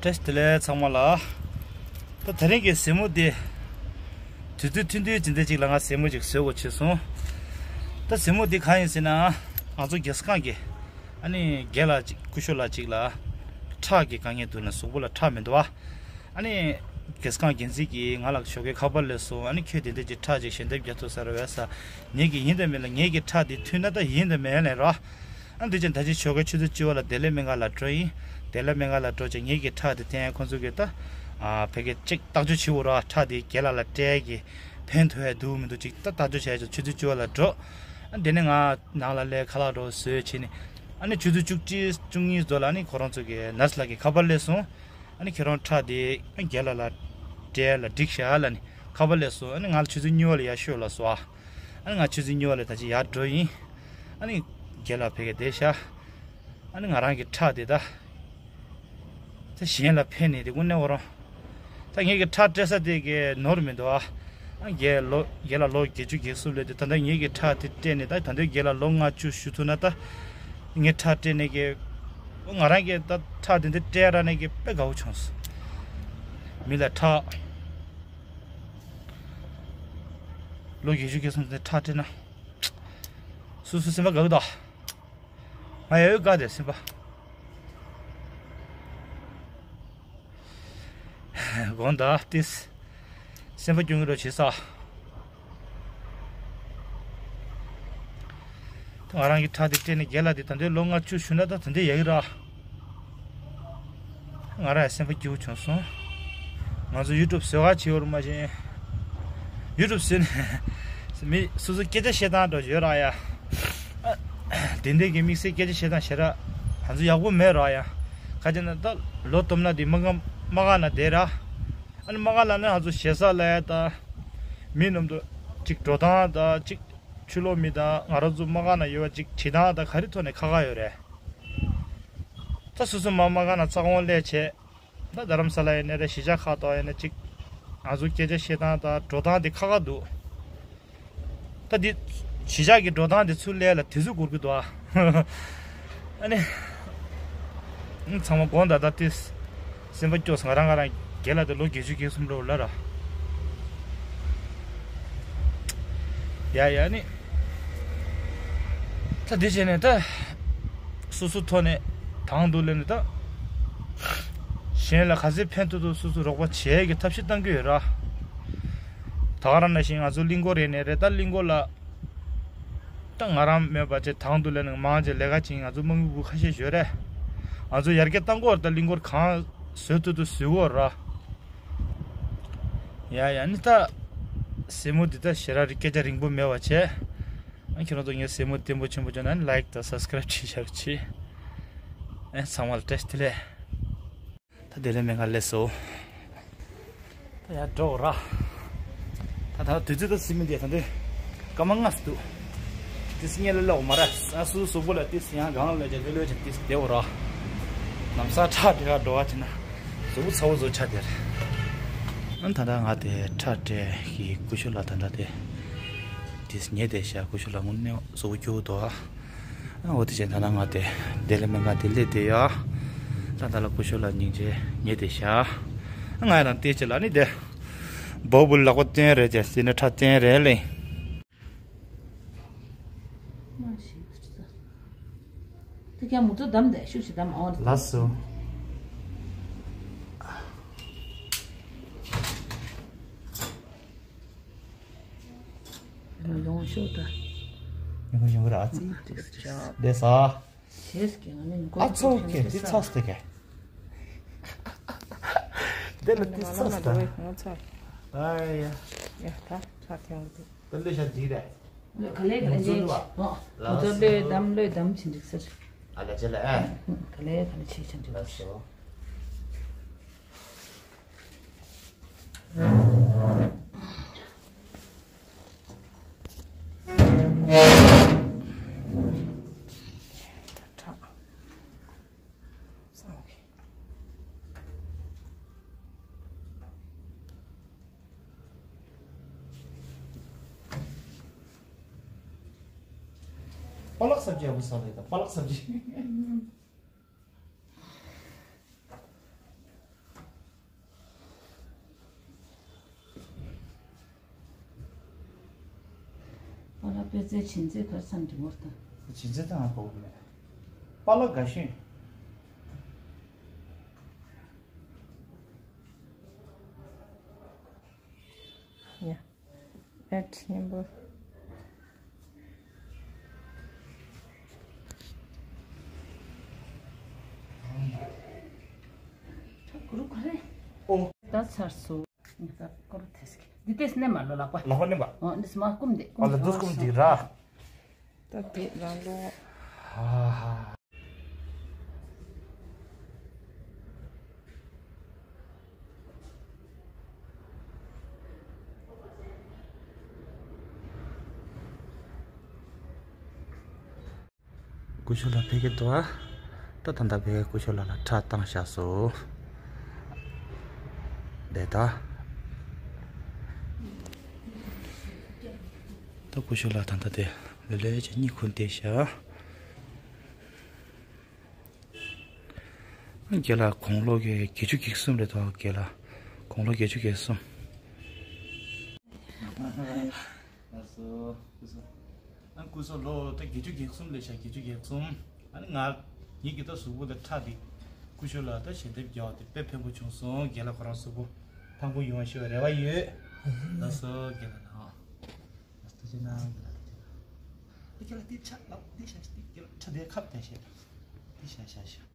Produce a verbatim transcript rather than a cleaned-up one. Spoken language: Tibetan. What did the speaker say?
བཀྲ་ཤིས་བདེ་ལེགས་ཚང་མ་ལ། ད་དེ་རིང་གི་གཟིགས་མོ་འདི། དུས་ཚོད་ཐུང་ཐུང་ཅིག་འདི་ཅིག་ལ་ང་གཟིགས་མོ་ཅིག་བཟོ་དགོས་བྱུང་སོང་། ད་གཟིགས་མོ་འདི་གང་ཡིན་ཟེར་ན། ང་ཚོ་རྒྱལ་ས་ཁང་གི། ཨ་ནི་རྒན་ལགས་ཅིག་སྐུ་ཞབས་ལགས་ཅིག་ལ། ཁྲག་གི་དཀའ་ངལ་འདུག་ལ་གཟུགས་པོ་ལ་ཁྲག་མི་འདུག་བ། ཨ་ནི། རྒྱལ་ས་ཁང་འགན་འཛིན་གྱིས་ང་ལ་ཞོགས་ཀས་ཁ་པར་སླེབས་སོང་། ཨ་ནི་ཁྱོད་དེ་འདྲ་ཅིག་ཁྲག་ཅིག་ཞལ་འདེབས་རྒྱག་ཐུབ་ས་རེད་བས་ས། ངེད་ཀྱིས་ཡིན་དང་མིན་ལ་ངེད་ཀྱི་ཁྲག་འདི་མཐུད་ན་ད་ཡིན་དང་མིན་ལས་རོགས། ཨ་འདི་ཅན་ད་ཅི་ཞོགས་ཀའི་ཆུ་ཚོད་བཅུ་པ་ལ་བདེ་ལེགས་སྨན་ཁང་ལ་འགྲོ་ཡིན། བདེ་ལེགས་སྨན་ཁང་ལ་འགྲོ་བྱས་ངེད་ཀྱི་ཁྲག་དེ་བསྟན་ཁོང་ཚོ་གིས་ད། ཨ་བོད་སྐད་ཅིག་བརྟག་དཔྱད་བྱེད་འོ་ར་ཁྲག་དེ་རྒན་ལགས་ལ་སྤྲད་ཀྱི་ཕན་ཐོགས་ཡ་འདུག་མི་འདུག་ཅིག་ད་བརྟག་དཔྱད་བྱས་ཆུ་ཚོད་བཅུ་པ་ལ་འགྲོ། ཨ་འདི་ནས་ང་ནང་ལ་སླེབས་ཁ་ལག་འགྲོ་བཟོས་བྱས་ནས། ཨ་ནི་ཆུ་ཚོད་བཅུ་གཅིག་བཅུ་གཉིས་ཙམ་ལ་ཨ་ནི་ཁོ་རང་ཚོ་གི་ནར་སི་ལགས་ཀྱིས་ཁ་པར་སླེབས་སོང་། ཨ་ནི་ཁྱེད་རང་ཁྲག་དེ་རྒན་ལགས་ལ་སྤྲད་ལ་འགྲིག་ཤག་ལབ་ནས་ཁ་པར་སླེབས་སོང་། ཨ་ནི་ང་ལ་ཆུ་ཚོད་གཉིས་པ་ལ་ཡར་ཤོག་ལབ་སོང་ཨ། ཨ་ནི་ང་ཆུ་ཚོད་གཉིས་པ་ལ་ད་ཅི་ཡར་འགྲོ་ཡིན། ཨ་ནི་རྒན་ལགས་ཕ་གིར་བསྡད་ཤག་ཨ་ནི་ང་རང་གི་ཁྲག་དེ་ད་ད་གཞན་ལ་ཕན་ནས་དེ་དངོས་གནས་འོ་རང་། ད་ངེད་ཀྱི་ཁྲག་སྤྲད་ས་དེ་གི་ནོར་མི་འདུག་ཨ། ཨ་རྒན་ལོ་རྒན་ལགས་ལོ་བརྒྱད་ཅུ་གྱ་གསུམ་སླེབས་དུས་ད་ལྟ་ངེད་ཀྱི་ཁྲག་དེ་སྤྲད་ནས་ད་ད་ལྟ་རྒན་ལགས་ལོ་ལྔ་བཅུ་ཞུ་ཐུབ་ན་ད། ངས་ཁྲག་སྤྲད་ནས་ཀྱི། ང་རང་གིས་ད་ཁྲག་དེ་འདྲ་སྤྲད་ར་ནས་ཀྱི་དཔེ་དགའ་བོ་བྱུང་སོང་། མི་ལ་ཁྲག་ལོ་བརྒྱད་ཅུ་གྱ་གསུམ་དེ་ཁྲག་སྤྲད་ན། སོ་སོ་སེམས་པ་དགའ་གི་འདུག་ང་ཡ་ཡོད་དགའ་དེ་སེམས་པ། དགོངས་དག་ཏིས། སེམས་པ་སྐྱོ་ངེས་རོ་བྱེད་ས། ང་རང་གི་ཁྲག་དེ་སྤྲད་ནས་རྒན་ལགས་དེ་ད་འདོད་ལོ་ལྔ་བཅུ་ཞུ་ན་ད་ད་འདོད་ཡག་གི་ར། ང་རང་ཡང་སེམས་པ་སྐྱིད་པོ་བྱུང་སོང་། ང་ཚོ་ཡུ་ཊུབ་བཟོ་ག་བྱེད་འོར་མ་བྱན། ཡུ་ཊུབ་བཟོས་ནས་མི་སོ་སོ་སྐད་ཆ་བཤད་སྟངས་འདྲ་ཡོད་ར་ཡ། དེ་འདྲས་ཀྱི་དམིགས་བསལ་སྐད་ཆ་བཤད་སྟངས་ཞེ་དྲག་ང་ཚོ་ཡག་པོ་མེད་ར་ཡ། ག་ཅི་ན་ད་ལོ་སྟོབས་ན་དེ་མ་ག་མ་ག་ན་བསྡད་ར། ཨ་ནི་མ་ག་ལ་ནི་ང་ཚོ་ཞེ་ས་ལ་ཡ་ད། མི་རྣམས་དུ་ཅིག་འགྲོ་སྟངས་ད་ཅིག་ཆུ་ལོག་མི་དང་ང་རང་ཚོ་མ་ག་ན་ཡོད་པ་ཅིག་བྲིས་སྟངས་ད་ག་རེ་ཐོག་ནས་ཁག་ཁག་ཡོད་རེད། ད་སོ་སོ་མ་མ་ག་ན་ཚ་ཁོང་སླེབས་བྱས། ད་རྡ་རམ་ས་ལ་ཡིན་ན་རེད་གཞིས་ཆགས་ཁག་ཏུ་ཡིན་ན་ཅིག་ང་ཚོ་སྐད་ཆ་བཤད་སྟངས་དང་འགྲོ་སྟངས་དེ་ཁག་ཁག་འདུག་ད་འདི་གཞིས་ཆགས་ཀྱི་འགྲོ་སྟངས་དེ་ཚུར་སླེབས་ལ་དེ་ཚོ་འགོར་གི་འདུག་ཨ། ཨ་ནི། ཚང་མ་དགོངས་དག་ད་ཏིས། སེམས་པ་སྐྱོ་སོང་། ང་རང་ང་རང་རྒན་ལགས་དེ་ལོ་བརྒྱད་ཅུ་གྱ་གསུམ་ལོ་ལ་ར། ཡ་ཡ་ནི། ད་འདི་བྱས་ནས་ད། སོ་སོ་ཐོག་ནས་དང་དུ་ལེན་ནས་ད། གཞན་ལ་ག་ཚད་ཕན་ཐོགས་ཐོགས་སོ་སོ་རོགས་པ་བྱེད་ཀྱི་ཐབས་ཤེས་གཏང་གི་ཡོད་ར། ད་ག་རང་ནང་བཞིན་ང་ཚོ་གླིང་སྐོར་རེད་ནས་རེད། ད་གླིང་སྐོར་ལ། ད་ང་རང་མེད་པ་ཅེས་དང་དུ་ལེན་ནས་མང་ཆེ་ལས་ཀ་བྱེད་ང་ཚོ་དམངས་མི་བུ་ཁ་ཤས་ཡོད་རེད། ང་ཚོ་ཡར་རྒྱས་གཏང་སྐོར་ད་གླིང་སྐོར་གང་བཟོས་ཐུབ་ཐུབ་བཟོས་འོ་ར། ཡ་ཡ་ནི་ད། གཟིགས་མོ་འདི་ད་ཞེ་དྲག་རི་སྐད་ཆ་རིང་པོ་མེད་པ་བྱས། ཨ་ཁྱེད་རང་ཚོ་ངའི་གཟིགས་མོ་བརྟན་པོ་ཆེན་པོ་བྱུང་ན་ནི་ལའིཀ་དང་སབ་སི་ཀ་རའིབ་བྱེད་ཤག་ཆེ། ཨེ་ཚང་མ་ལ་བཀྲ་ཤིས་བདེ་ལེགས། ད་བདེ་ལེགས་སྨན་ཁང་སླེབས་སོང་། ད་ཡར་འགྲོ་ར། ད་ད་དུས་ཚོད་ད་ཟིན་མི་འདི་ད་འདི། སྐར་མ་ལྔ་ཙམ་འདུག་ཏིས་སྔས་ལ་ལོག་མ་ར། ཨ་སུ་གཟུགས་པོ་ལ་ཏིས་ཡང་གང་ལ་ཅན་ལྷོད་ལྷོད་ཅན་ཏིས་བདེ་བོ་ར། ནམ་ས་ཁྲག་དྲི་ག་འགྲོ་བ་ཅིན་གཟུགས་པོ་ཚ་བོ་བཟོ་ཆ་དེར། ཨ་ད་ད་ང་དེ་ཁྲག་སྤྲད་ཀྱི་སྐུ་ཞབས་ལགས་ད་ད་དེ། ཏིས་ཉལ་བསྡད་ཤག་སྐུ་ཞབས་ལགས་དངོས་གནས་གཟུགས་པོ་སྐྱོ་བོ་འདུག་ཨ། ཨ་འོ་དེ་བྱས་ད་ན་ང་དེ་བདེ་ལེགས་སྨན་ཁང་དེ་སླེབས་བསྡད་ཡ། ད་ད་ལ་སྐུ་ཞབས་ལགས་སྙིང་རྗེ་ཉལ་བསྡད་ཤག་ང་ཡང་རང་བལྟས་ཅི་ལ་ནི་དེ། བོ་བུ་ལག་པ་བསྟན་རེད་ཅེས་ཟེར་ན་ཁྲ་བསྟན་རེད་ལེ། དེ་ཀྱང་མུ་ཏོ་བསྡམས་ཏེ་ཤུགས་ཤིག་བསྡམས་ཨོ། ལགས་སོ། ཡོང་ཤོག་ད། ཡོང་ཡོང་ར་ཨ་ཙི། Good job. བསྡད་ས། ཞེས་ཀྱི་ང་ནི་ཨ་ཚོ་ཀྱེ་འདི་ཚ་སྟེ་ཀྱེ། འདི་ལ་འདི་ཚ་སྟེ། ང་ཚ། ཨ་ཡ། ཡ་ད་ཁྲག་ཐོན་གི་འདུག་ད་ལོས་ཤ་འདི་རེད། ལོས་ག་ལེ་ག་ལེ་ལོས་ལོས་ད་ལོས་དམ་ལོས་དམ་ཕྱིན་འགྲིག་ཟེར། ཨ་ལ་ཅེ་ལ་ཨ། ག་ལེ་ག་ལེ་ཆེ་ཆེན་འགྲིག་ཟེར། पालक सब्जी अब साले त पालक सब्जी। ང་དཔེ་ཆའི་བྱིན་རྩིས་ག་ཚང་འགྲིག་མོར་དང་། བྱིན་རྩིས་དང་གོ་གི་མེད། པཱ་ལགས་དགའ་ཤོས། ཡ། ཨེཌ་སྙན་པོ། ཨོ། ད་ཚར་སོང་། ངས་ད་སྐོར་ཐེངས་ཀྱི་འདི་ལྟས་ནས་མ་ལོ་ལག་པ། ལག་པ་ནས་མ། ཨོ་འདི་སྨ་སྐུམ་འདི། ཨ་ལ་འདུག་སྐུམ་འདི་ར། ད་དེ་རང་ལོ། ཧ་ཧ། སྐུ་ཞབས་ལགས་ཕེབས་ཀྱི་འདུག་ཨ། ད་ད་ལྟ་ཕེབས་སྐུ་ཞབས་ལགས་ལ་ཁྲལ་བཏང་བཞག་སོང་། དེ་ད། ད་སྐུ་ཞབས་ལགས་ད་ལྟ་དེ་ལོས་ལོས་ཀྱི་གཉིད་ཁུག་བསྡད་བཞག་རྒན་ལགས་དགུང་ལོ་གི་བརྒྱད་ཅུ་གྱ་གསུམ་རེད་དོ། རྒན་ལགས་དགུང་ལོ་བརྒྱད་ཅུ་གྱ་གསུམ། ལགས་སོ། སྐུ་གཟུགས། ཨ་སྐུ་གཟུགས་ལོ་ད་བརྒྱད་ཅུ་གྱ་གསུམ་ལས་བྱ་བརྒྱད་ཅུ་གྱ་གསུམ། ཨ་ནི་ང་ངེད་ཀྱི་ད་གཟུགས་པོ་ད་ཁྲག་འདི་སྐུ་ཞབས་ལགས་ད་ཞལ་འདེབས་རྒྱག་དེ་དཔེ་ཕན་པོ་བྱུང་སོང་། རྒན་ལགས་ཁོ་རང་གཟུགས་པོ་ཐང་པོ་ཡོང་བ་ཞིག་རེ་བ་ཡོད། ལགས་སོ་རྒན་ལགས་ལགས། ཐུགས་རྗེ་གནང་། རྒན་ལགས་ཐུགས་རྗེ་གནང་། ད་རྒན་ལགས་འདི་ཕྱག་ལག་འདི་བཞག་ཤིག་འདི་རྒན་ལགས་ཁྲ་འདི་ཁབ་བསྟན་ཤིག་འདི་བཞག་བཞག་ཤིག